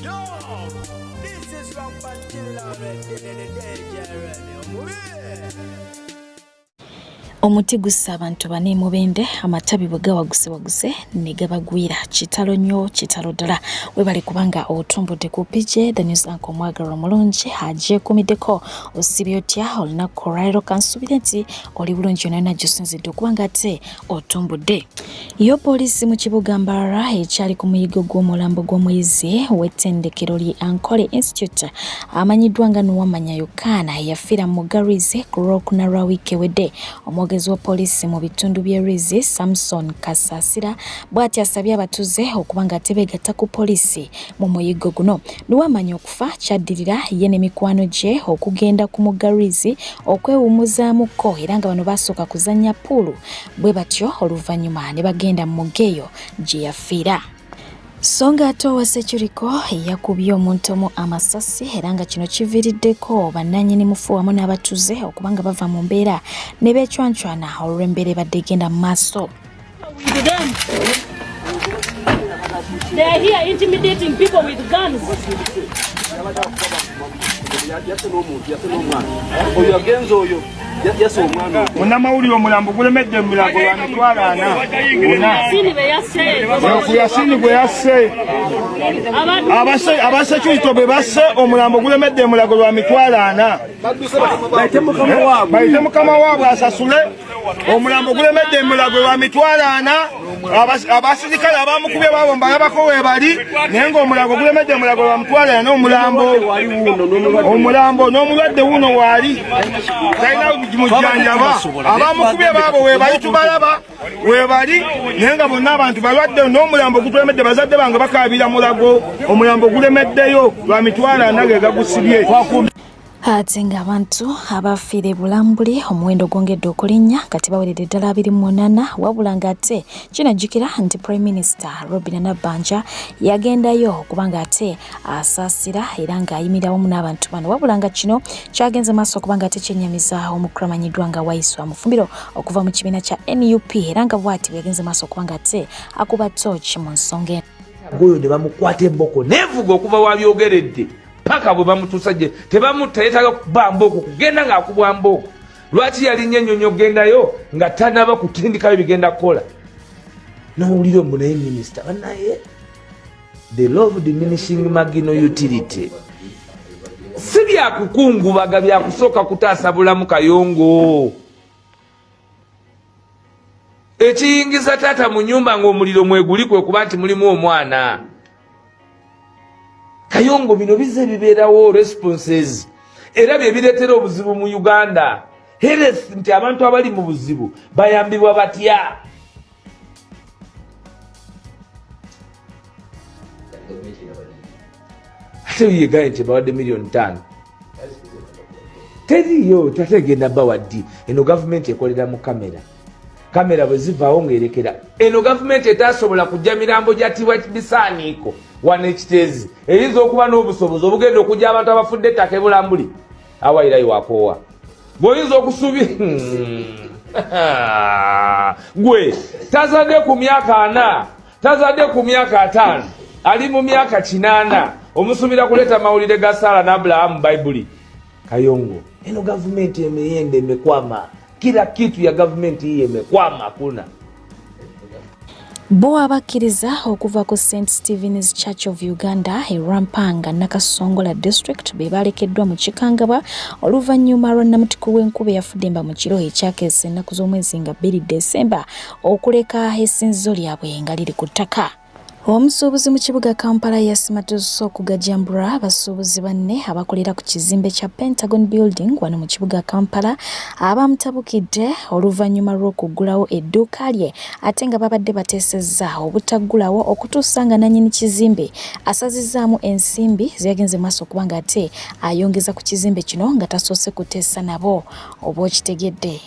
Yo, this is Rampant Killer DJ Remy. Omuti gussa abantu bana e Mubende amatabi bwe gawagusewaguse ne gabagwira. Kitalo nnyo, kitalo ddala. Webale kubanga otumbudde ku PJ The News Anchor omwagalwa omulungi agyekuumiddeko. Osibye otya olunaku olwaleero? Kansubire nti oli bulungi yonna yonna gy'osinzidde okuba nga ate otumbudde. Yo poliisi mu kibuga Mbarara ekyali ku muyiggo gw'omulambo gw'omuyizi w'ettendekero lye Ankole Institute amanyiddwa nga Nuwamanya Yokaana eyafiira mu mugga Rwizi ku Lwokuna lwa wiiki ewedde. Omwogezi wa poliisi mu bitundu by'e Rwizi Samson Kasasira bw'ati asabye abatuuze okuba nga tebeegatta ku poliisi mu muyiggo guno. Nuwamanya okufa kyaddirira ye ne mikwano gye okugenda ku mugga Rwizi okwewummuzaamuko era nga bano baasooka kuzannya puulu bwe batyo oluvannyuma ne bagenda mu mugga eyo gye yafiira. So nga ate owa Securiko yakubye omuntu omu amasasi era nga kino kiviiriddeko bannannyini mufu wamu n'abatuuze okuba nga bava mu mbeera ne beecwancwana olw'embeera ebadde egenda mu maaso. They are here intimidating people with guns. Oyo agenze oyo yase omwana. Munnamawulire omulambo gulemedde mu mulago lwa mitwalo ana. Ku Yasini gwe yasse. Abasecurito be basse omulambo gulemedde mulago lwa 400,000. Bayite mukama waabwe asasule. Omulambo gulemedde emulago lwa 400,000. Abasirikale abamukubye baabo mbalabako webali naye ng'omulambo gulemedde emulago lwa 400,000. Omulambo n'omulwadde wuno waali talina mujjanjaba. Abamukubye baabo webali tubalaba webali naye nga bonna abantu balwadde n'omulambo gutulemedde. Bazadde bange bakaabira mulago, omulambo gulemeddeyo lwa 400,000 ge gagusibye. Ate ng'abantu abafiira e Bulambuli omuwendo gwongedde okulinnya kati baweredde ddala 28, wabula ng'ate kinajjukira nti Prime Minister Robinah Nabbanja yagendayo okuba ng'ate asaasira era ng'ayimirira wamu n'abantu bano, wabula nga kino kyagenze maaso okuba ng'ate kyennyamiza omukulu amanyiddwa nga Waiswa Mufumbiro okuva mu kibiina kya NUP, era nga bw'ati bwe yagenze maaso okuba ng'ate akuba tooki mu nsonga eno. Oyo ne bamukwata emboko neevuga okuva wabyogeredde paka bwe bamutuusa gye tebamutta. Yeetaaga kuba mbooko kugenda ng'akubwa mbooko. Lwaki yalinnya ennyonyi okugendayo nga tanaba kutindikayo bigenda kukola? Nowulira ombu naye minisita banaye, the law of diminishing marginal utility si byakukungubaga, byakusooka kutaasa bulamu. Kayongo ekiyingiza taata mu nyumba ng'omuliro mweguli kwe kuba nti mulimu omwana. Kayongo, bino bize bibeerawo responses era bye bireetera obuzibu mu Uganda health, nti abantu abali mu buzibu bayambibwa batya? Ate yegaye nti bawadde 5 million, teriyo. Tate egenda bawa ddi? Eno gavumenti ekolera mu kamera. Kamera bwe zivaawo ng'erekera. Eno gavumenti etasobola kujja mirambo gyatibwa bisaaniiko wano ekiteezi eyinza okuba n'obusobozi obugenda okujja abantu abafudde ettaka ebulambuli awayirayo wakoowa bw'oyinza okusuubi gwe tazadde ku myaka 40, tazadde ku myaka 50, ali mu myaka 80, omusuubira kuleeta mawulire ga Saala ne Abulahamu Bayibuli. Kayongo, eno gavumenti emiyenda emekwama, kila kitu ya gavumenti hiyi imekwama, hakuna. Bo abakkiriza okuva ku St Stephen's Church of Uganda e Lwampanga, Nakasongola District be balekeddwa mu kikangabwa oluvannyuma lwa nnamutiko w'enkuba eyafudemba mu kiro ekyakeesa ennaku z'omwezi nga 2 Desemba okuleka essinzizo lyabwe nga liri ku ttaka. Omusuubuzi mu kibuga Kampala yasimatuse okugajambula abasuubuzi banne abakolera ku kizimbe kya Pentagon Building wano mu kibuga Kampala abamutabukidde oluvannyuma lw'okuggulawo edduuka lye, ate nga babadde bateesezza obutaggulawo okutuusa nga nannyini kizimbe asazizzaamu ensimbi ze yagenze maaso okuba nga ate ayongeza ku kizimbe kino nga tasoose kuteesa nabo. Oba okitegedde,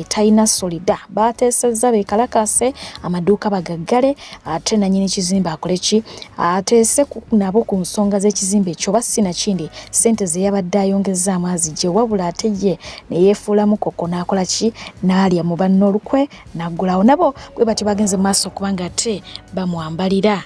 talina solida. Bateesezza beekalakaase amaduuka bagaggale, ate nannyini kizimbe akole ki? Ateese nabo ku nsonga z'ekizimbe ekyo, oba si nakindi ssente ze yabadde ayongezaamu azigye. Wabula ate ye ne yeefuulamu koko n'akola ki? N'alya mu banne olukwe n'aggulawo. Nabo bwe batyo bagenze mu maaso okuba nga ate bamwambalira.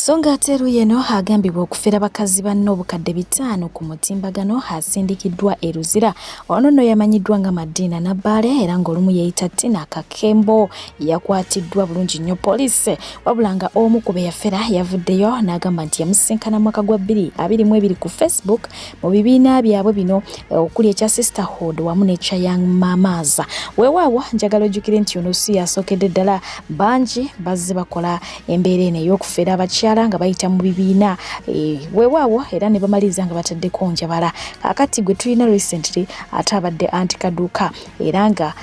So nga ate eruuyi eno agambibwa okufera bakazi banne obukadde 500 ku mutimbagano asindikiddwa e Luzira. Ono nno yamanyiddwa nga Madina Nabbaale era ng'olumu yeeyita Tina Kakembo. Yakwatiddwa bulungi nnyo poliisi, wabula nga omu ku be yafera yavuddeyo n'agamba nti yamusisinkana mu mwaka gwa 2022 ku Facebook mu bibiina byabwe bino okuli ekya Sisterhood wamu n'ekya Young Mamas. Weewaawo njagala ojjukire nti ono si yasookedde ddala, bangi bazze bakola embeera eno ey'okufera abakyala nga bayita mu bibiina weewaawo era ne bamaliriza nga bataddeko njabala. Kaakati gwe tulina recently ate abadde anti kaduuka era nga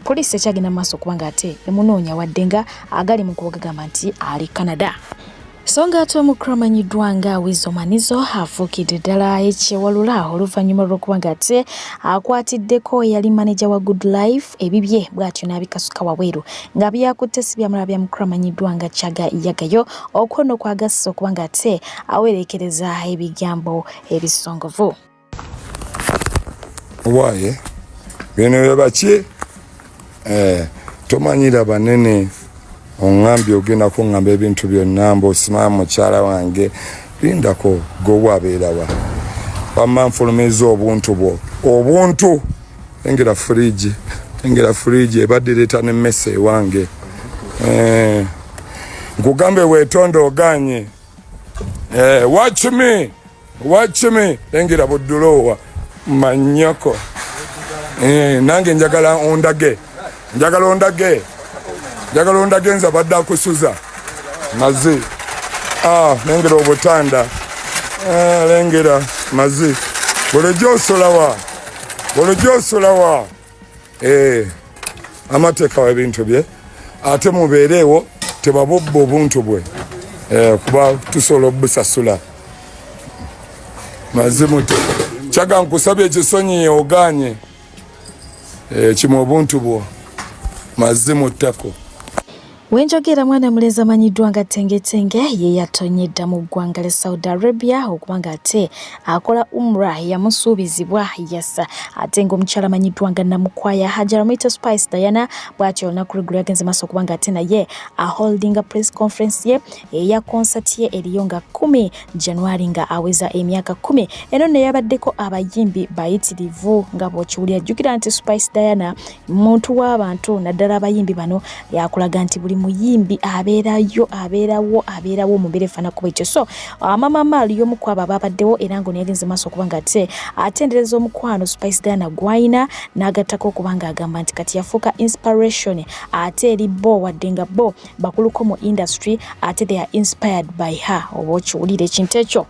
poliisi ekyagenda mu maaso okuba nga ate emunoonya wadde nga agali mu kuba gagamba nti ali Canada. So nga ate omukulu amanyiddwa nga Weasel Manizo afuukidde ddala ekyewalula oluvannyuma lw'okuba nga ate akwatiddeko eyali maneja wa Good Life ebibye bw'atyo n'abikasuka wabweru nga byakutte si byamulala bya mukulu amanyiddwa nga Chaga Yagayo, okwo nno kwagasse okuba nga ate awereekereza ebigambo ebisongovu. Waaye bino bye baki tomanyira banene oŋŋambye ogenda kuŋŋamba ebintu byonna mbu osimama mukyala wange, lindako gowa abeerawa wamma nfulumiza obuntu bwo obuntu. Engera fridge, engera fridge ebadde ereeta n'emmese ewange. Nkugambe weetonde oganye. Watch me, watch me. Engera buduloowa manyoko. Nange njagala ondage, njagala ondage, njagala ondage nze abadde akusuza mazi. Ah, lengera obutanda. Ah, lengera mazi bulijjo osulawa, bulijjo osulawa. Amateekawo ebintu bye ate mubeereewo tebabubba obuntu bwe, kuba tusobola obusasula mazimu. Kyaga nkusabye ekisonyiye oganye. Kimu obuntu bwo mazimu ttako. Wenjogera mwana mulenzi amanyiddwa nga Tengetenge ye yatonyedda mu ggwanga lya Saudi Arabia okuba nga ate akola umrah yamusuubizibwa yasa, ate ng'omukyala amanyiddwa nga Namukwaya Hajara Mwita Spice Diana bw'atyo olunaku lweggulo yagenze maaso okuba nga ate naye aholdinga press conference ye eya concert ye eriyo nga 10 January nga aweza emyaka 10. Eno nno yabaddeko abayimbi bayitirivu nga bw'okiwulira. Jjukira nti Spice Diana muntu w'abantu, naddala abayimbi bano yakulaga nti buli muyimbi abeerayo, abeerawo, abeerawo mu mbeera efaanana bwetyo. So Mama Maali y'omu ku abo ababaddewo era ng'ono yagenze maaso okuba nga ate atendereza omukwano Spice Diana gw'ayina, n'agattako okuba ng'agamba nti kati yafuuka inspiration ate eri bo, wadde nga bo bakuluko mu industry, ate they are inspired by her. Oba okiwulira ekintu ekyo.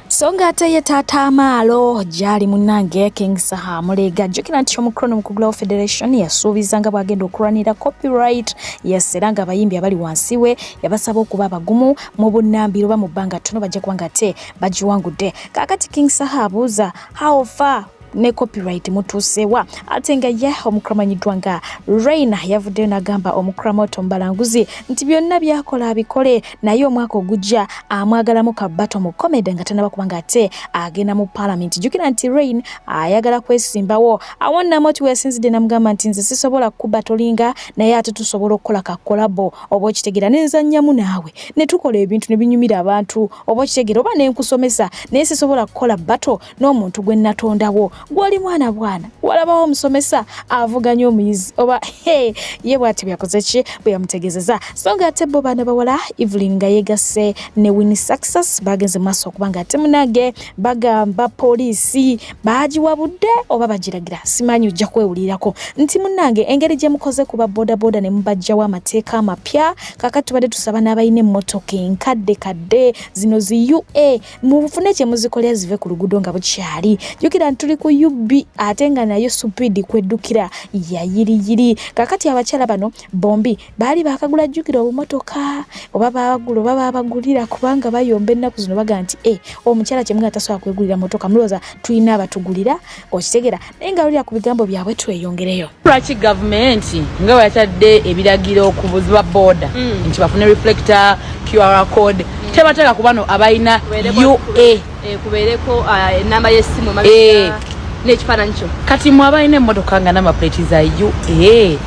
So nga ate ye taata amaalo gyali munnange King Saha Mulega. Jjukira nti omukrono mu kugulawo federation yasuubiza nga bw'agenda okulwanira copyright. Yes, era nga abayimbi abali wansi we yabasaba okuba abagumu mu bunnambiro oba mu bbanga ttono bajja kuba nga ate bagiwangudde. Kaakati King Saha abuuza how far ne copyright mutuusewa, ate nga ye omukulu amanyiddwa nga Reina yavuddeyo n'agamba omukulu Mbalanguzi nti byonna byakola abikole, naye omwaka ogujja amwagalamu ka battle mu comedy nga tanaba kuba nga ate agenda mu parliament. Jjukira nti Rain ayagala kwesimbawo. Awo Namoti weyasinzidde namugamba nti nze sisobola kuba tolinga, naye ate tusobola okukola ka collabo, oba okitegeera, nenzannyamu naawe ne tukola ebintu ne binyumira abantu, oba okitegeera, oba nenkusomesa, naye sisobola kukola battle n'omuntu gwe natondawo. Gw'oli mwana bwana walabawo omusomesa avuganya omuyizi oba he ye bw'ati byakoze ki bwe yamutegeezeza. So nga ate bo baana bawala Evelyn nga yeegasse ne Winnie Success bagenze mu maaso okuba nga ate munange bagamba poliisi baagiwabudde oba bagiragira, simanyi, ojja kwewulirako nti munnange engeri gye mukoze ku ba bodaboda ne mubajjawo amateeka amapya, kaakati tubadde tusaba n'abalina emmotoka enkadde kadde zino zi UA mufune kye muzikolera zive ku luguudo nga bukyali. Jjukira nti tuli ku UB ate nga nayo speed kweddukira yayiriyiri. Kaakati abakyala bano bombi baali baakagula, jjukira obumotoka oba baagula oba baabagulira, kubanga bayomba ennaku zino baga nti e omukyala kyemuga tasobola kwegulira motoka, mulowooza tulina abatugulira, okitegeera, naye nga wulira ku bigambo byabwe tweyongereyo. Lwaki gavumenti nga bwe yatadde ebiragiro ku buziba boda nti bafune reflector, QR code, tebateeka ku bano abalina UA? Kubeereko enamba y'essimu emabega n'ekifaananyi kyo. Kati mwe abalina emmotoka nga number plate za UA,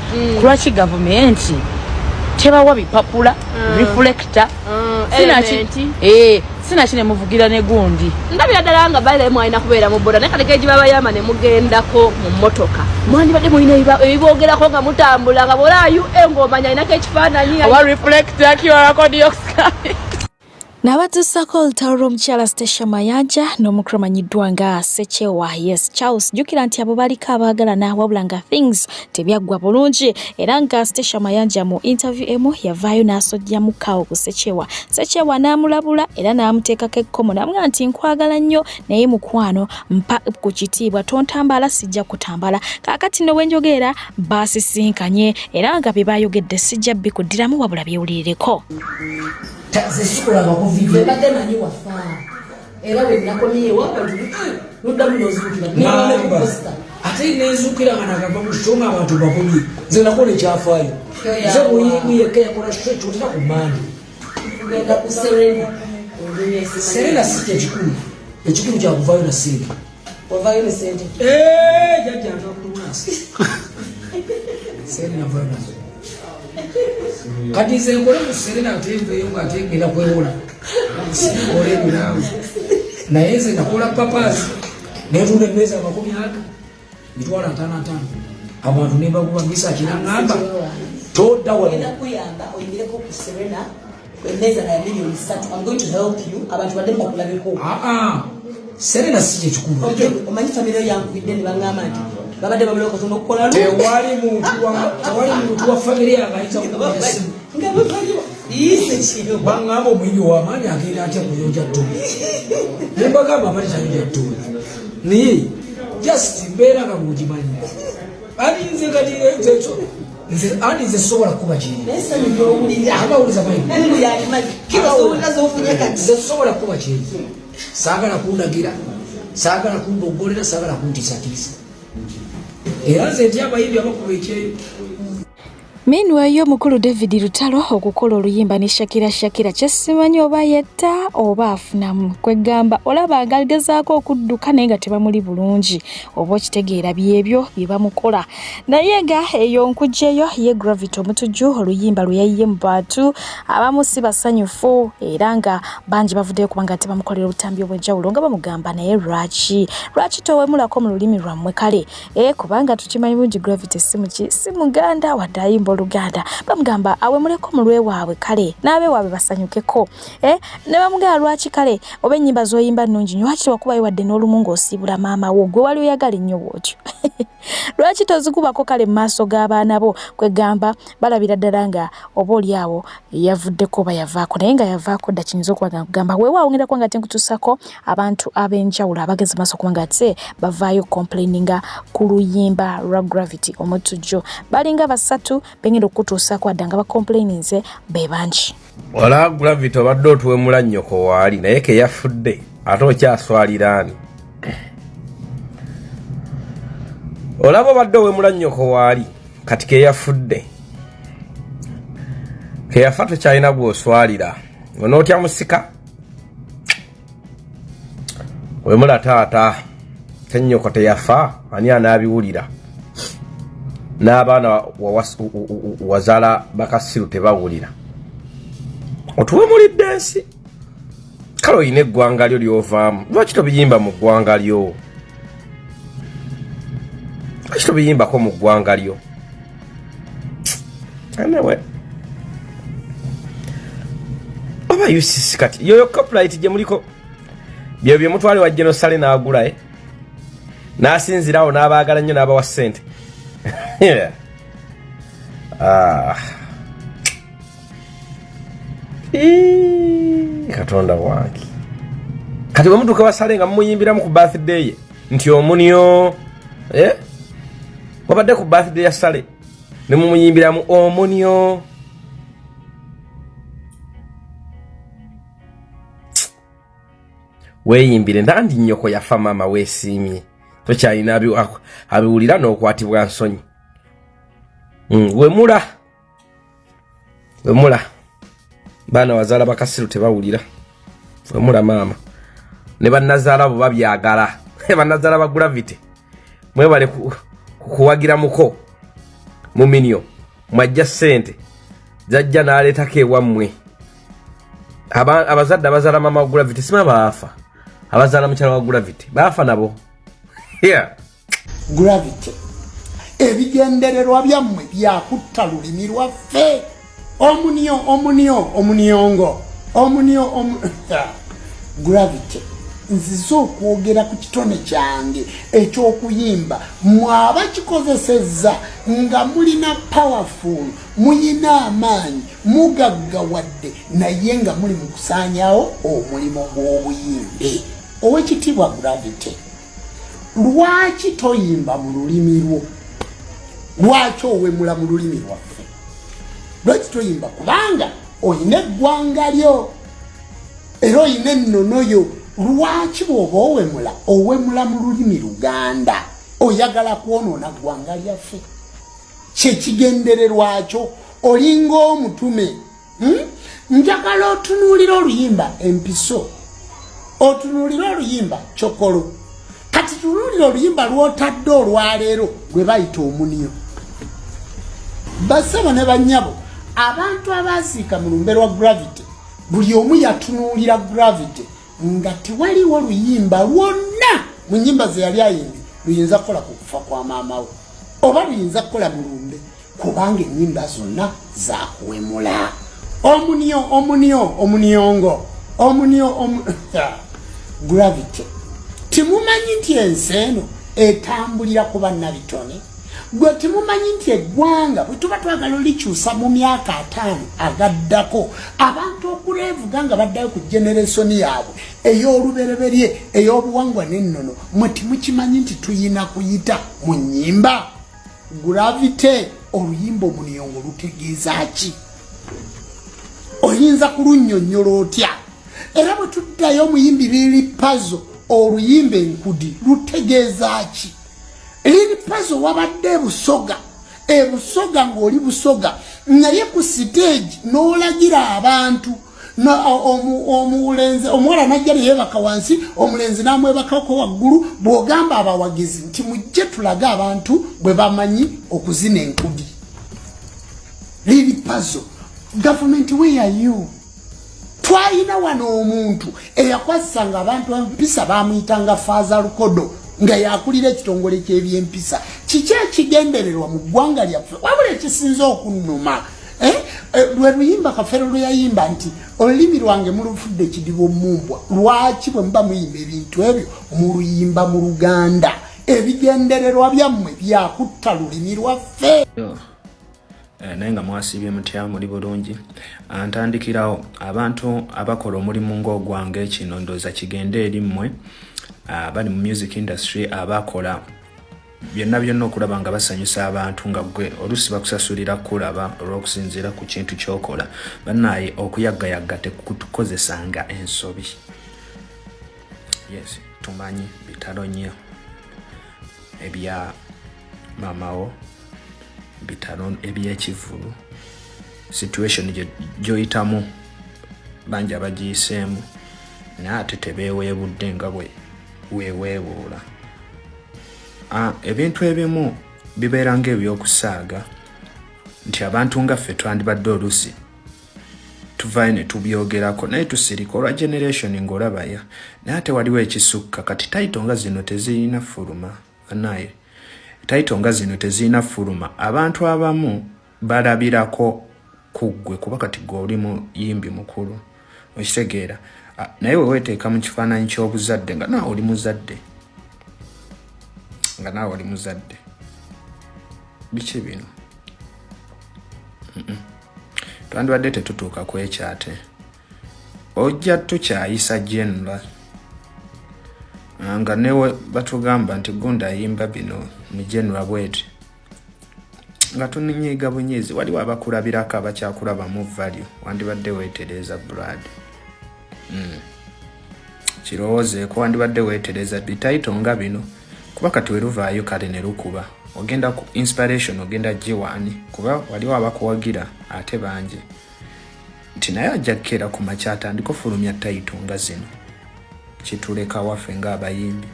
lwaki gavumenti tebawa bipapula, reflector? eh, sinaki nemuvugira ne gundi ndabira ddala nga baire mwalina kubeera mu boda naye kati geji babayamba ne mugendako mu mmotoka mwandibadde mulina ebibogerako nga mutambula nga bwola ua ng'omanya alinako ekifaananyi oba reflector qr code yokuscan. N'abatuusaako olutalo lw'omukyala Stecia Mayanja n'omukulu amanyiddwa nga Ssekyewa Yes Charles. Jjukira nti abo baliko abaagalana wabula nga things tebyaggwa bulungi era nga Stecia Mayanja mu interview emu yavaayo n'asojjamu kaawo ku Ssekyewa. Ssekyewa n'amulabula era n'amuteekako ekkomo n'amugamba nti nkwagala nnyo naye mukwano mpa ku kitiibwa tontambala sijja kutambala. Kaakati nno we njogerera baasisinkanye era nga bye baayogedde sijja bikuddiramu wabula byewulirireko. Sikulaba ku video. Mbadde manyi wafa era we nakomyewo abantu noddamu n'ozuukira Namba. Ate nenzuukira nga nakava mu show nga abantu bakumi. Nze nakola ekyafaayo. Nze muyimbi yekka yakola show ekyotera ku Mande. Kugenda ku Serena. Serena si kyekikulu. Ekikulu kyakuvaayo na ssente. Wavaayo ne ssente. Eh, jajja ntakulunasi. Serena navaayo nazo. Kati nze nkole mu Serena ate nveeyo nga ate ngenda kwewola. Sikola ebyo naawe. Naye nze nakola papaasi. Netunda emmeeza 50, 550,000. Abantu ne bakuba misa kiraŋŋamba. Todda wano. Ngenda kuyamba oyingireko ku Serena emmeeza nga ya miliyoni 3. I'm going to help you abantu badde bakulabeko. Ah, ah. Serena si kyekikulu. Omanyi famire yo yankubidde ne baŋŋamba nti babadde babulawo katonda okukola lu. Tewali muntu wa tewali muntu wa famire yange ayinza kukubira ssimu. Nga bwe yiise kiro. Baŋŋamba omuyimbi w'amaanyi agenda atya kuyonja ttoyi. Ne mbagamba abali tayonja ttoyi. Naye just mbeera nga bw'ogimanyi. Ani nze kati nze nze ani nze sobola kuba kiri. Naye essanyu ly'owulira. Abawuliza manyi. Mungu y'alimanyi. Kiro z'owulira z'ofunye kati. Nze sobola kuba kiri. Saagala kundagira, saagala kumboggolera, saagala kuntiisatiisa. Era nze ntya abayimbi abakuba ekyeyo. Meanwhile, omukulu David Lutalo okukola oluyimba ne Shakira Shakira kyesimanyi oba yetta oba afunamu kwegamba olaba nga agezaako okudduka naye nga tebamuli bulungi oba okitegeera byebyo bye bamukola naye nga eyo nkugyeyo ye Gravity Omutujju oluyimba lwe yayiye mu bantu abamu si basanyufu era nga bangi bavuddeyo kubanga ate bamukolera obutambi obw'enjawulo nga bamugamba naye lwaki lwaki towemulako mu lulimi lwammwe kale kubanga tukimanyi bulungi Gravity si muki si muganda wadde ayimba oluganda bamugamba awemuleko mu lwewaabwe kale n'abewaabwe basanyukeko ne bamugamba lwaki kale oba ennyimba z'oyimba nnungi nnyo lwaki tewakubayo wadde n'olumu ng'osiibula maama wo gwe wali oyagala ennyo bw'otyo lwaki tozikubako kale mu maaso g'abaana bo kwegamba balabira ddala nga oba oli awo yavuddeko oba yavaako naye nga yavaako dda kiyinza okuba nga nkugamba weewaawo ngenda kuba nga tenkutuusako abantu ab'enjawulo abagezi maaso kuba nga ate bavaayo complaininga ku luyimba lwa Gravity Omutujju balinga basatu bengenda okukutuusaako adda nga bacomplaininze be bangi. Wala Gravity obadde otuwemula nnyoko waali naye ke yafudde ate okyaswalira ani? Olaba obadde owemula nnyoko waali kati ke yafudde ke yafa tokyalina gw'oswalira onootya musika wemula taata tennyoko teyafa ani anaabiwulira n'abaana wazaala bakasiru tebawulira otuwemulidde ensi kale olina eggwanga lyo lyovaamu lwaki tobiyimba mu ggwanga lyo lwaki tobiyimbako mu ggwanga lyo anyway oba UCC kati yoyo copyright gye muliko bye bye mutwale wa General Sale n'agula n'asinzirawo n'abaagala nnyo n'abawa ssente. Ah. Katonda wange kati bwe mutuuka wasale nga mumuyimbiramu ku birthday ye nti omunyo wabadde ku birthday ya Sale ne mumuyimbiramu omunyo weeyimbire ndandi nnyoko yafa maama weesiimye tokyalina abiwulira n'okwatibwa nsonyi. Wemula wemula baana wazaala bakasiru tebawulira wemula maama ne bannazaala bo babyagala bannazaala ba Gravity mwebale kuwagira muko mu minyo mwajja ssente zajja n'aleetako ewammwe. Abazadde abazaala mama wa Gravity sima baafa, abazaala mukyala wa Gravity baafa nabo, yeah. Gravity, ebigendererwa byammwe byakutta lulimi lwaffe. Omunyo, omunyo, omuniongo, omunyo omu... Gravity, nzize okwogera ku kitone kyange eky'okuyimba. Mwaba kikozesezza nga mulina powerful, muyina amaanyi, mugaggawadde, naye nga muli mu kusaanyawo omulimu gw'obuyimbi. Owekitiibwa Gravity, lwaki toyimba mu lulimi lwo? Lwaki owemula mu lulimi lwaffe? Lwaki toyimba? Kubanga oyina eggwanga lyo era oyina ennono yo. Lwaki bw'oba owemula, owemula mu lulimi Luganda? Oyagala kwonoona ggwanga lyaffe? Kyekigendererwakyo? Olinga omutume, Njagala otunuulire oluyimba Empiso, otunuulire oluyimba Kyokolo. Kati tunuulire oluyimba lwotadde olwaleero lwe bayita Omunio. Basebo ne bannyabo, abantu abaasiika mu lumbe lwa Gravity, buli omu yatunuulira Gravity nga tewaliwo luyimba lwonna mu nyimba ze yali ayimbi luyinza kukola ku kufa kwa maama we oba luyinza kukola mu lumbe, kubanga ennyimba zonna zakuwemula. Omunio, omunio, omuniongo, omunio omu... Gravity, timumanyi nti ensi eno etambulira ku bannabitone? Gwe timumanyi nti eggwanga bwe tuba twagala olikyusa mu myaka 50 agaddako, abantu okuleevuga nga baddayo ku generation yaabwe ey'olubereberye ey'obuwangwa n'ennono? Mwe timukimanyi nti tuyina kuyita mu nnyimba? Gravity, oluyimba Omuniyongo lutegeeza ki? Oyinza kulunnyonnyola otya? Era bwe tuddayo omuyimbi Lili Pazo, oluyimba Enkudi lutegeeza ki? Lili Pazo, wabadde ebusoga, ebusoga ng'oli Busoga, naye ku siteegi n'olagira abantu omulenzi, omuwala najja neyebaka wansi, omulenzi n'amwebakako waggulu. Bw'ogamba abawagizi nti mujje tulage abantu bwe bamanyi okuzina enkudi. Lili Pazo, gavumenti, weyayo twalina wano omuntu eyakwasisanga abantu empisa, bamuyitanga Faaza Lukodo, nga yakulira ekitongole ky'ebyempisa. Kiki ekigendererwa mu ggwanga lyaffe? Wabula ekisinza okunnuma, eh? Eh, lwe luyimba Kafero lwe yayimba nti olulimi lwange mulufudde ekidiba omumbwa. Lwaki bwe muba muyimba ebintu ebyo muluyimba mu Luganda? Ebigendererwa byammwe byakutta lulimi lwaffe. Eh, naye nga mwasiibye mutya? Muli bulungi? Ah, ntandikirawo abantu abakola omulimu ng'ogwange. Kino ndowooza kigende eri mmwe ah, bali mu music industry, abakola byonna byonna okulaba nga basanyusa abantu, nga gwe oluusi bakusasulira kulaba olw'okusinziira ku kintu ky'okola. Bannaaye, okuyaggayagga tekutukozesanga ensobi. Yes, tumanyi bitalo nnyo ebya maamawo, bitalo ebyekivulu. Situation gyoyitamu bangi abagiyiseemu, naye ate tebeeweebudde nga bwe weeweebuula. Ah, ebintu ebimu bibeera ng'ebyokusaaga nti abantu nga ffe twandibadde oluusi tuvaayo ne tubyogerako, naye tusirika olwa generation ng'olabaya, naye ate waliwo ekisukka. Kati title nga zino tezirina fuluma, naye title nga zino tezirina fuluma. Abantu abamu balabirako ku ggwe, kuba kati gwe oli muyimbi mukulu, okitegeera? Ah, naye we weeteeka mu kifaananyi ky'obuzadde nga naawe oli muzadde, nga naawe oli muzadde, biki bino? Twandibadde tetutuuka ku ekyo. Ate ojja tukyayisa genre nga newe batugamba nti gundi ayimba bino mu genre bweti, nga tunyiiga bunyiizi. Waliwo abakulabirako, abakyakulabamu value. Wandibadde weetereeza, brad. Kirowoozeeko, wandibadde weetereeza bi title nga bino, kuba kati weruvaayo kale ne lukuba, ogenda ku inspiration, ogenda giwaani, kuba waliwo abakuwagira ate bangi nti naye ajja kukeera ku makya atandika ofulumya title nga zino. Kituleka waffe ng'abayimbi.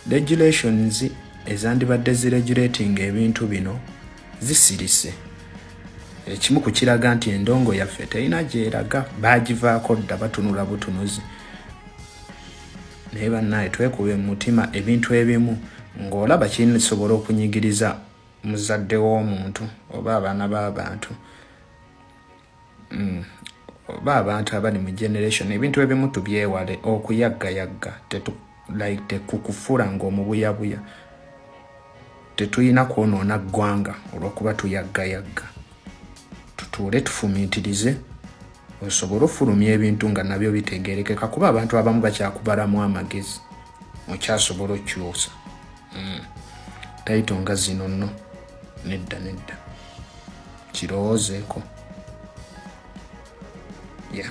Regulations ezandibadde ziregulating ebintu bino zisirise. Ekimu ku kiraga nti endongo yaffe terina gyeraga, baagivaako dda, batunula butunuzi. Naye bannaye twekube mu mutima, ebintu ebimu ng'olaba kisobola okunyigiriza muzadde w'omuntu oba abaana b'abantu, oba abantu abali mu generation, ebintu ebimu tubyewale. Okuyaggayagga like tekukufuula ng'omubuyabuya. Tetulina kwonoona ggwanga olw'okuba tuyaggayagga. Tutuule tufumiitirize, osobole ofulumya ebintu nga nabyo bitegerekeka, kuba abantu abamu bakyakubalamu amagezi, okyasobola okyusa. Title nga zino nno nedda nedda, kirowoozeeko, yeah.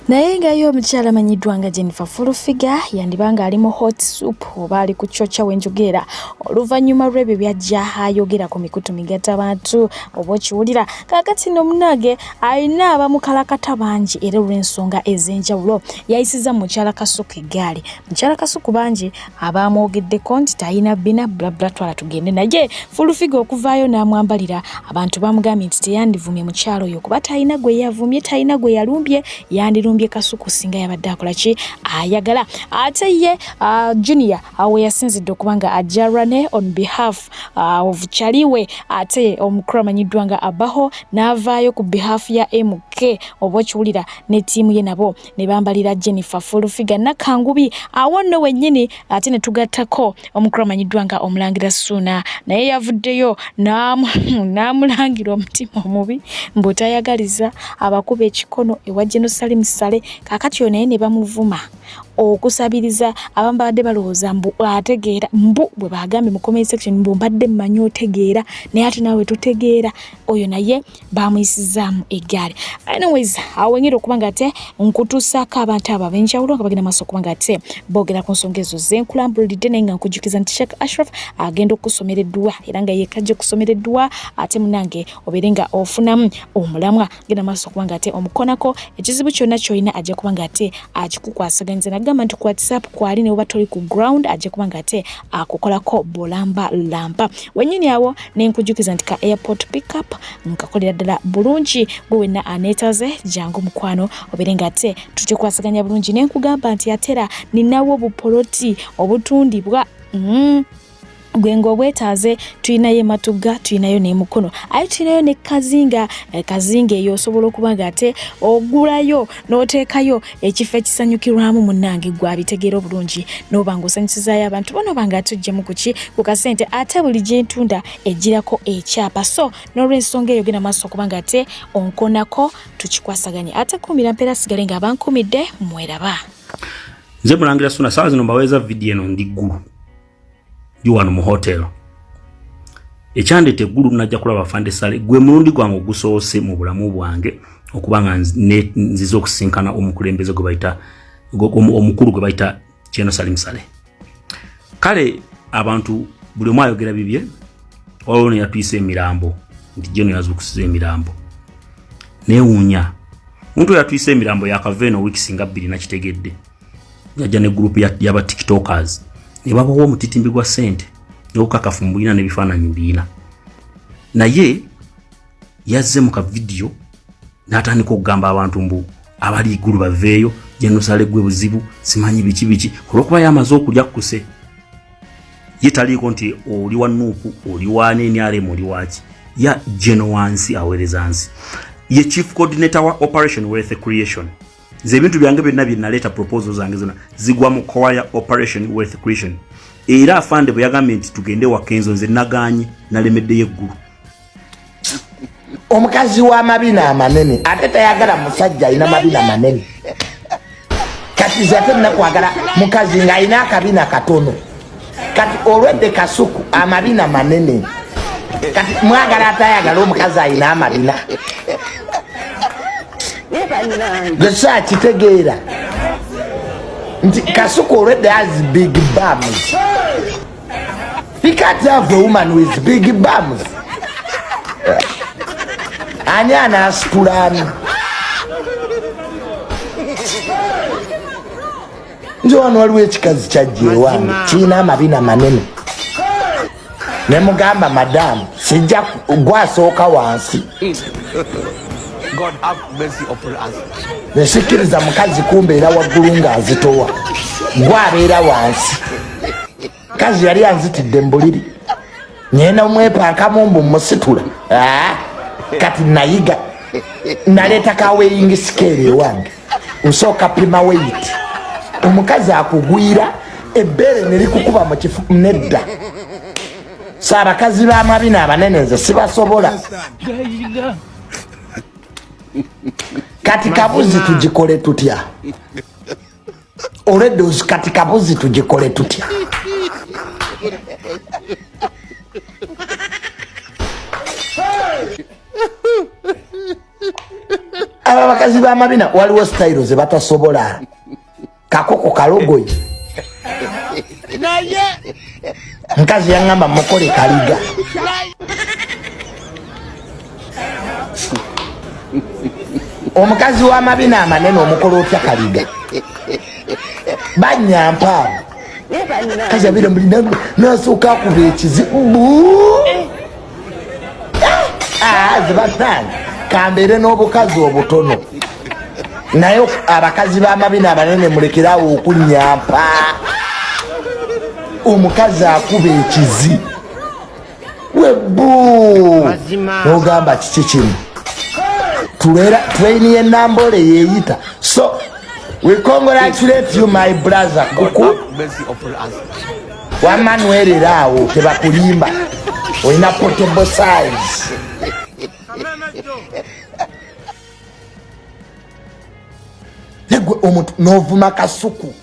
Naye nga ye omukyala amanyiddwa nga Jennifer Full Figure yandiba nga ali mu hot soup oba ali ku kyokya wenjogeera, oluvannyuma lw'ebyo byajja ayogera ku mikutu migatta bantu oba okiwulira. Kaakati no munange alina abamukalakata bangi, era olw'ensonga ez'enjawulo yayisiza mukyala Kasuku eggaali. Mukyala Kasuku bangi abamwogeddeko nti talina bina blabla, twala tugende. Naye Full Figure okuvaayo n'amwambalira, abantu bamugambye nti teyandivumye mukyalo oyo kuba talina gwe yavumye, talina gwe yalumbye, yandirumbye Kasuku singa yabadde akola ki ayagala. Ate ye Junior awo yasinzidde okuba nga ajarane on behalf of Chaliwe, ate omukulu amanyiddwa nga Abaho n'avaayo ku behalf ya MK oba okiwulira ne ttiimu ye, nabo ne bambalira Jennifer Full Figure Nakangubi. Awo nno wennyini ate ne tugattako omukulu amanyiddwa nga Omulangira Suuna, naye yavuddeyo n'amulangira omutima omubi mbu tayagaliza abakuba ekikono ewa General Salim Saleh. Kaakati oyo naye ne bamuvuma okusabiriza. Abamu babadde balowooza mbu ategeera, mbu bwe bagambye mu comment section mbu mbadde mmanyi otegeera, naye ate naawe totegeera. Oyo naye bamuyisizaamu eggaali. Anyways, awo wenyera okuba nga ate nkutuusaako abantu abo ab'enjawulo nga bagenda maaso okuba nga ate boogera ku nsonga ezo zenkulambulidde. Naye nga nkujjukiza nti Sheikh Ashraf agenda okusomera edduwa, era nga yekajja okusomera edduwa, ate munange obeere nga ofunamu omulamwa. Genda maaso okuba nga ate omukonako, ekizibu kyonna kyolina ajja kuba nga ate akikukwasaganyiza. Nagamba nti ku WhatsApp kwali, ne oba toli ku ground ajja kuba nga ate akukolako bulamba lampa wennyini awo. Nenkujjukiza nti ka airport pickup nkakolera ddala bulungi. Gwe wenna aneetaze, jangu mukwano, obeere nga ate tukikwasaganya bulungi. Nenkugamba nti ate era ninawo bupoloti obutundibwa. Gwe ng'obwetaaze, tulinayo ematugga, tulinayo n'emukono, aye tulinayo ne Kazinga. Kazinga eyo osobola okuba nga ate ogulayo n'oteekayo ekifo ekisanyukirwamu. Munnange gwe abitegeera obulungi, n'oba ng'osanyusizaayo abantu bo, n'oba nga ate oggyemu kuki ku kasente. Ate buli gyentunda egirako ekyapa, so n'olw'ensonga eyo genda maaso okuba nga ate onkonako tukikwasaganye. Ate kuumira mpeera sigale nga abankumidde mweraba. Nze Mulangira Suna. Saawa zino mbaweeza vidiyo eno ndi Ggulu, ndi wano mu hotel. Ekyandeeta eggulu, najja kulaba Afande Sale. Gwe mulundi gwange ogusoose mu bulamu bwange okuba nga nzize okusinkana omukulembeze gwe bayita omukulu gwe bayita General Salim Saleh. Kale abantu buli omu ayogera bibye. Waliwo neyatuyisa emirambo nti General yazuukusiza emirambo. Neewuunya omuntu oyo yatuyisa emirambo, yakava eno wiiki singa 2 nakitegedde yajja ne group yaba TikTokers ne babawa omutitimbi gwa ssente n'obukakafu mbulina n'ebifaananyi mbiina. Naye yazze mu kavidiyo n'atandika okugamba abantu mbu abali igulu baveeyo, General Saleh gwe buzibu, simanyi biki biki. Olwokuba yamaze okulya kkuse, ye taliiko nti oli wa NUP, oli wa NRM, oli waki. Ya General wansi aweereza nsi, ye chief coordinator wa Operation Wealth Creation. Nze ebintu byange byonna bye naleeta, proposal zange zonna zigwa mu kowa ya Operation Wealth Creation. Era afande bwe yagambye nti tugende wa Kenzo, nze naganye, nalemeddeyo eggulu. Omukazi w'amabina amanene ate tayagala musajja alina mabina manene. Kati ze ate nakwagala mukazi ng'alina akabina katono. Kati olwedde Kasuku amabina manene, kati mwagala atayagala omukazi alina amabina. Gwe akitegeera nti Kasuku olwedde has big bums. He can't have a woman with big bums. Ani anaasitula ani? Nze wano waliwo ekikazi kyajja ewange, kirina amabina manene, ne mugamba, "Madamu, Sijja gwasooka wansi. Nsikkiriza mukazi kumbeera waggulu ng'azitowa, gwabeera wansi. Kazi yali anzitidde mu buliri, ngenda omwepankamu mbu musitula. Ah, kati nayiga naleeta ka weighing scale ewange, nsooka pima weight. Omukazi akugwira ebbeere ne likukuba mu kifu nedda. So abakazi b'amabina abanene nze sibasobola. Kati kabuzi tugikole tutya? Olwedde kati kabuzi tugikole tutya? Aba bakazi b'amabina waliwo sitayiro ze batasobola. Kakoko kalogoyi. Nkazi yaŋŋamba mukole kaliga. Omukazi w'amabina amanene omukola otya kaliga? Banyampa abo. Kazi abeera muli nasooka akuba ekizibu. Zibasange kambeere n'obukazi obutono, naye abakazi b'amabina abanene mulekerawo okunyampa. Omukazi akuba ekizi webbu nogamba kiki kino? Train y'enambole yeyita. So we congratulate you, my brother Kuku wamanuerera awo, tebakulimba, olina portable size. Negwe omuntu novuma Kasuku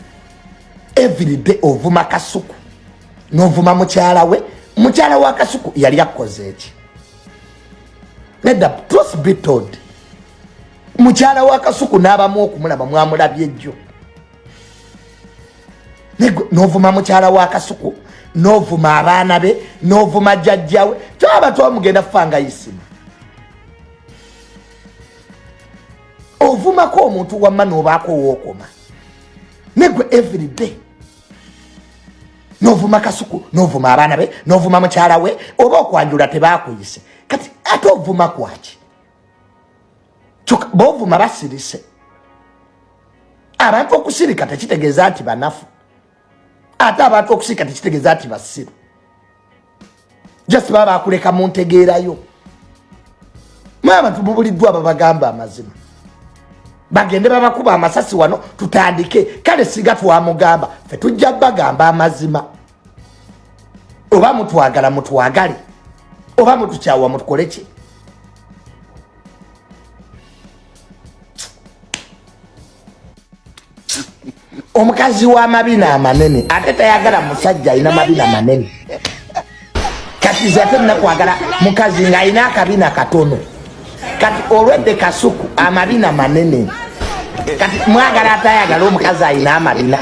everyday, ovuma Kasuku novuma mukyala we. Mukyala wa Kasuku yali akoze eki? Nedda, truth be told, mukyala wa Kasuku n'abamu okumulaba mwamulabye ejjo. Novuma mukyala wa Kasuku, novuma abaana be, novuma jjajjawe, twaba twamugenda fanga isima. Ovumako omuntu wamma nobaako wookoma negwe everyday novuma Kasuku, novuma abaana be, novuma mukyala we. Oba okwanjula tebakuyise, kati ate ovuma kwaki? Bovuma basirise. Abantu okusirika tekitegeeza nti banafu, ate abantu okusirika tekitegeeza nti basiru. Just baba bakuleka mu ntegeerayo. Mwe abantu mubuliddwa babagamba amazima, bagende babakuba amasasi wano tutandike. Kale singa twamugamba, fe tujja bagamba amazima. Oba mutwagala mutwagale, oba mutukyawa mutukole ki? Omukazi w'amabina amanene ate tayagala musajja alina mabina manene. Kati nze ate nakwagala mukazi ng'alina akabina katono. Kati olwedde Kasuku amabina manene, kati mwagala atayagala omukazi alina amabina.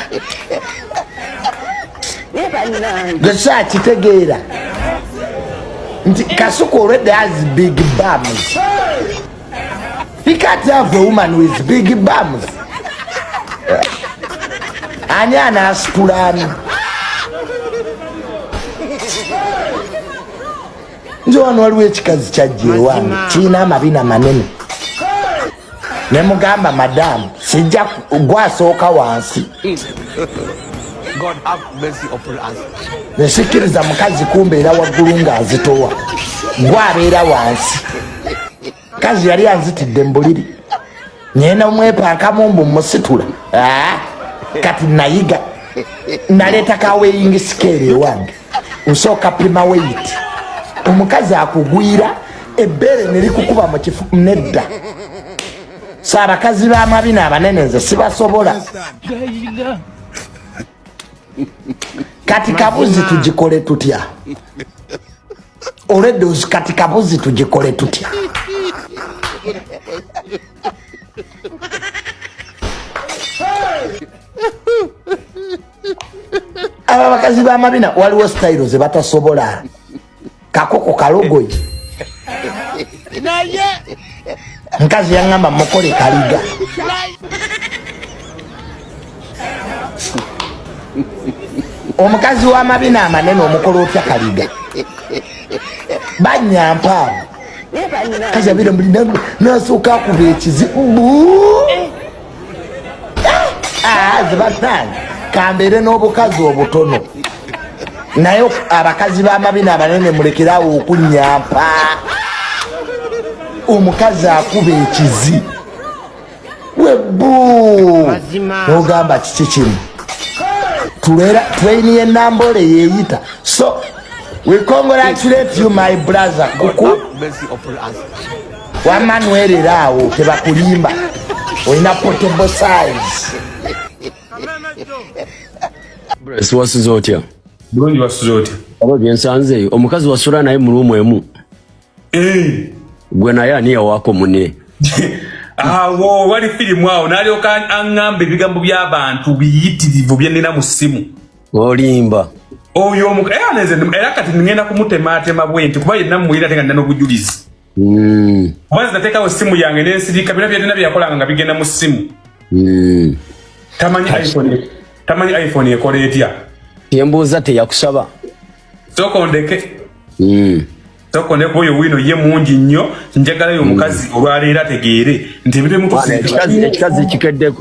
Gwe kitegeera nti Kasuku olwedde has big bums. He can't have a woman with big bums. Ani anaasitula ani? Nze wano waliwo ekikazi kyajja ewange kirina amabina manene, ne mugamba, madamu, sijja gwasooka wansi. Nsikkiriza mukazi kumbeera waggulu ng'azitowa, gwabeera wansi. Kazi yali anzitidde mu buliri, ngenda omwepankamu mbu musitula. Ah, kati nayiga naleeta ka weighing scale ewange, nsooka pima weight. Omukazi akugwira ebbeere ne likukuba mu kifu nedda. So abakazi b'amabina abanene nze sibasobola. Kati kabuzi tugikole tutya? Olwedde kati kabuzi tugikole tutya? Aba bakazi b'amabina waliwo sitayiro ze batasobola. Kakoko kalogoyi. Nkazi yaŋŋamba mukole kaliga. Omukazi w'amabina amanene omukola otya kaliga? Banyampa abo. Kazi abeera muli nasooka akuba ekizibu. Ah, ze bannange kambeere n'obukazi obutono naye abakazi b'amabina abanene mulekerawo okunyampa. Omukazi akuba ekizi webbu nogamba kiki kino tulera train yenambole yeyita. So we congratulate you my brother kuku wamanuerera awo tebakulimba olina portable size. Wasuze otya? Bulungi, wasuze otya? Oba byensanzeeyo omukazi wasula naye mu ruumu emu eh. Gwe naye ani yawaako mune? Awo wali firimu awo nalyoka aŋŋamba ebigambo by'abantu biyitirivu bye nnina mu ssimu. Olimba. Oyo era kati ngenda kumutemaatema bwe nti kuba yenna mumulina ate nga nina n'obujulizi. Kuba nze nateekawo essimu yange n'ensirika byonna byalina bye yakolanga nga bigenda mu ssimu. Tamanyi iPhone, tamanyi iPhone ekola etya. Yembuuza teyakusaba? Sooka ondeke. Sooka ondeke oyo wino ye mungi nnyo njagalayo omukazi olwaleero ategeere nti ebintu ebimutusiika. Ekikazi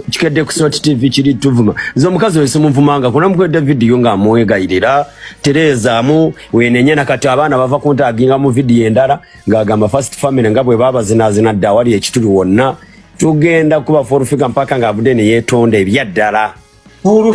kikedde ku Salt TV kiri tuvuma. Nze omukazi oyo simuvumanga kuna mukwedde vidiyo ng'amwegayirira tereezaamu wenenye na kati abaana bava kuntaaginga mu vidiyo endala ng'agamba first family nga bwe baabazinaazina dda awali ekituli wonna tugenda kuba forufika mpaka ng'avudde ne yeetonda ebyaddala. Full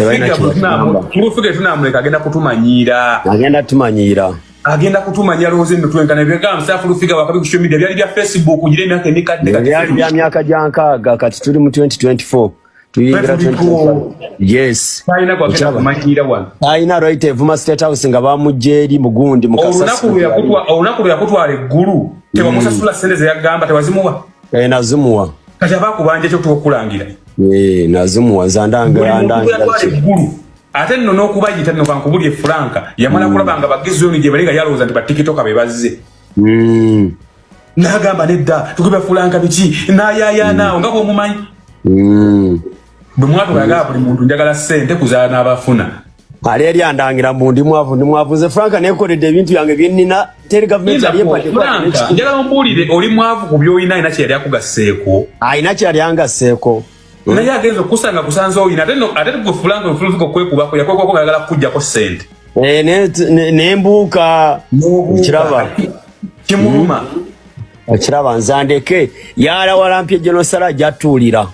tunamuleka agenda kutumanyiira. Agenda tumanyiira. Agenda kutumanyira lowooza eno twenkana ebyegamba sa full figure wakabi ku social media byali bya Facebook gira emyaka emikadde kati byali bya myaka gya nkaaga kati tuli mu 2024 tuyingira 2025. Yes. Talina gwagenda kumanyiira wano. Talina right evuma State House nga bamujja eri mugundi mu kasasiro. Olunaku lwe yakutwala eggulu tewamusasula ssente ze yagamba tewazimuwa? Eh, nazimuwa. Kati aba akubanja ekyo okulangira. Eh, nazimuwa nze andanga andanga. Eggulu ate nno n'okubayita nno kankubulye Franka yamala kulaba nga bagizoni gye bali nga yalowooza nti batikitoka be bazze. N'agamba nedda tukube Franka biki n'ayaayaanaawo nga bw'omumanyi. Bwe mwatuka yagamba buli muntu njagala ssente kuzaala n'abafuna. Ali eri andangira mbu ndi mwavu ndi mwavu nze Franka neekoledde ebintu byange bye nnina teri gavumenti yali empadde Franka njagala ombuulire oli mwavu ku by'olina alina kye yali akugasseeko. Alina kye yali angasseeko. Naye agenza okukusanga kusanze olina ate no ate gwe Franka ofufuka okwekubako yakwekubako ng'ayagala kukuggyako ssente. Eh, ne mbuuka okiraba kimuluma. Okiraba nze andeke yalawalampye genosala ajatuulira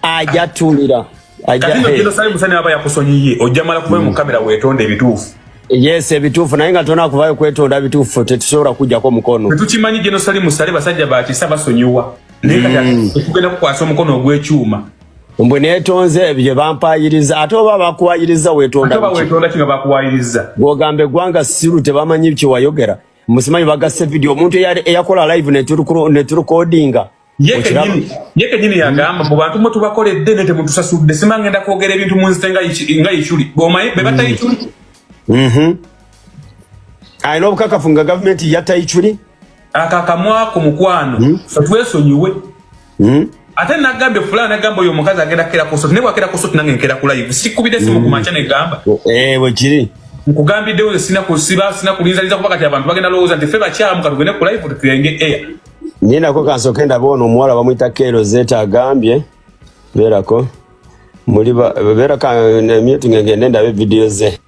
ajatuulira. Kati nno Genosale Musani aba yakusonyiye ojja mala kuvayo mu kamera weetonde ebituufu. Yes, ebituufu naye nga tona kuvayo kwetonda bituufu tetusobola kujjako mukono. Tetukimanyi Genosale Musale basajja ba kisa basonyiwa naye kati tugenda kukwasa omukono ogw'ekyuma. Mbwe neetonze bye bampayiriza ate oba bakuwayiriza weetonda. Ate oba weetonda ki nga bakuwayiriza? Bw'ogamba eggwanga siru tebamanyi kye wayogera musimanyi bagasse vidiyo omuntu eyakola live neturukodinga. Ye kenyini yagamba mu bantu mwe tubakoledde ne temutusasudde sima ngenda kwogera ebintu mu nzite nga Ichuli bw'omanyi be batta Ichuli. Alina obukakafu nga gavumenti yatta Ichuli? Akakamwako mukwano fe twesonyiwe. Ate nagambye fulani nagamba oyo omukazi agenda kukera ku soti naye bwakera ku soti nange nkera ku live sikubidde simu ku makya negamba. Eh, bwe kiri. Nkugambiddewo nze sina kusiba sina kulinzaliza kuba kati abantu bagenda lowooza nti ffe bakyamu katugende ku live tutulenge air. Naye nako kansooke ndabe ono omuwala bamuyita Kero Zeta agambye beerako muli beera ka mute ngende ndabe vidiyo ze.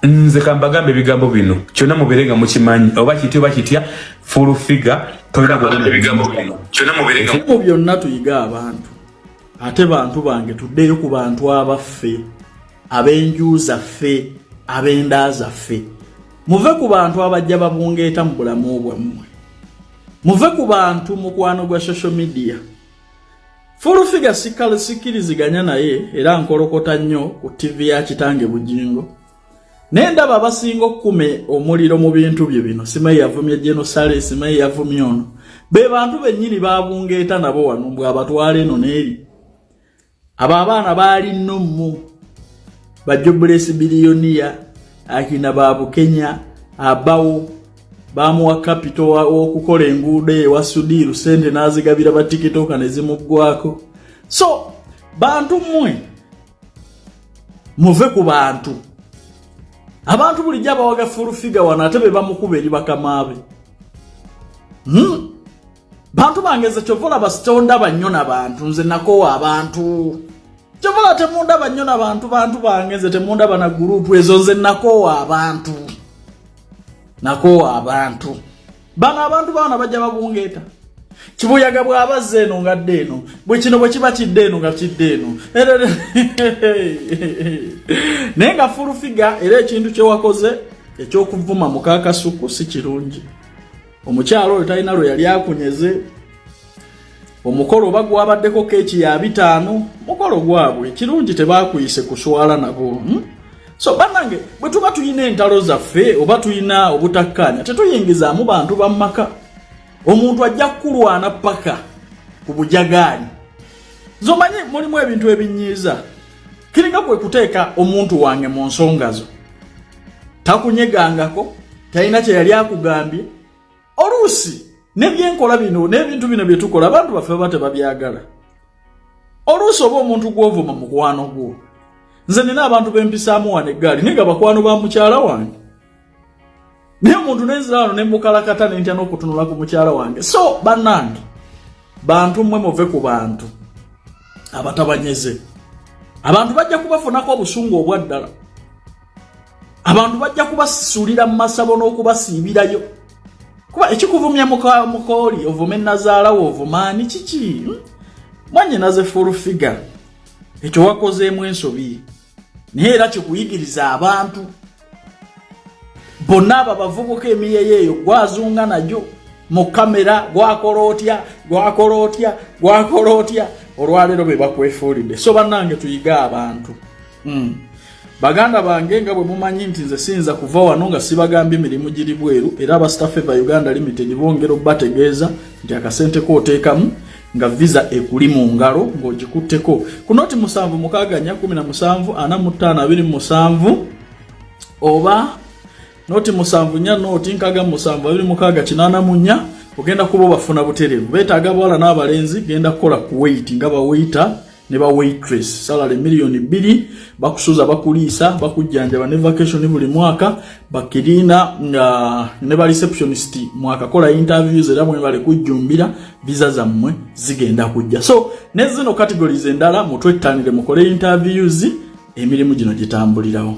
Nze kambagambe ebigambo bino kyonna mubeere nga mukimanyi oba kitya oba kitya full figure tolina ebigambo bino kyonna mubeere nga mu byonna tuyige abantu ate bantu bange tuddeyo ku bantu abaffe ab'enju zaffe ab'enda zaffe muve ku bantu abajja babungeeta mu bulamu bwammwe muve ku bantu mukwano gwa social media. Full figure sikkiriziganya naye era nkolokota nnyo ku TV ya kitange Bugingo naye ndaba abasinga okukuma omuliro mu bintu bye bino simanyi yavumye Genosale simanyi yavumye ono be bantu bennyini babungeeta nabo wano mbw abatwala eno n'eri abo abaana baali nnommu bajobulesi biliyoniya akina ba Bukenya abawo bamuwa kapito w'okukola enguudo ewa Sudiiru sente n'azigabira batikitoka ne zimuggwako. So bantu mmwe muve ku bantu. Abantu bulijjo abawaga fulufiga wano ate be bamukuba eri bakamaabe. Bantu bange nze kyova olaba sitondaba nnyo na bantu, nze nakoowa abantu. Kyova olaba temundaba nnyo na bantu, bantu bange nze temundaba na gurupu ezo, nze nakoowa abantu, nakoowa abantu. Bano abantu baana bajja babungeeta. Kibuyaga bw'abazza eno nga dda eno, bwe kino bwe kiba kidda eno nga kidda eno, naye nga fulufiga. Era ekintu kye wakoze eky'okuvuma mukakasuku si kirungi. Omukyalo oyo talina lwe yali akunyeze. Omukolo oba gwabaddeko keeki ya 500, mukolo gwabwe kirungi, tebakuyise kuswala nabo, So bannange, bwe tuba tulina entalo zaffe oba tulina obutakkaanya, tetuyingizaamu bantu ba maka. Omuntu ajja kukulwana paka ku bujagaali. Zomanyi mulimu ebintu ebinyiiza, kiringa kwe kuteeka omuntu wange mu nsonga zo. Takunyegangako, talina kye yali akugambye. Oluusi nebyenkola bino n'ebintu bino bye tukola, abantu baffe baba tebabyagala. Oluusi oba omuntu gw'ovuma mukwano gwo. Nze nina abantu bempisaamu wano eggaali, naye nga bakwano ba mukyala wange, naye omuntu nenzira wano nemukalakata nentya n'okutunula ku mukyala wange. So bannange, bantu mmwe, muve ku bantu abatabanyeze. Abantu bajja kubafunako obusungu obwaddala, abantu bajja kubasuulira mu masabo n'okubasiibirayo, kuba ekikuvumya mukooli ovume nazaalawo ovumaani kiki? Mwanyinaze full figure, ekyo wakozeemu ensobi, naye era kikuyigiriza abantu bonna abo abavubuka emiyeyo eyo gwazunga nagyo mu kamera, gwakola otya, gwakola otya, gwakola otya, olwaleero be bakwefuulidde. So bannange, tuyige abantu. Baganda bange, nga bwe mumanyi nti nze siyinza kuva wano nga sibagambye mirimu giri bweru, era aba Starfavour Uganda Limited bongera obategeeza nti akasente kooteekamu nga visa ekuli mu ngalo ng'ogikutteko ku noti 764 17 45 27 oba noti 74 noti 67 26 84, ogenda kuba obafuna butereevu. Beetaaga bawala n'abalenzi, genda kukola Kuwait nga bawaiter ne ba waitress, salary 2 miliyoni, bakusuza, bakuliisa, bakujjanjaba ne vacation buli mwaka. Bakirina nga ne ba receptionist mwakakola interviews, era mwebale kujjumbira, visa zammwe zigenda kujja. So ne zino categories endala mutwettanire, mukole interviews, emirimu gino gitambulirawo.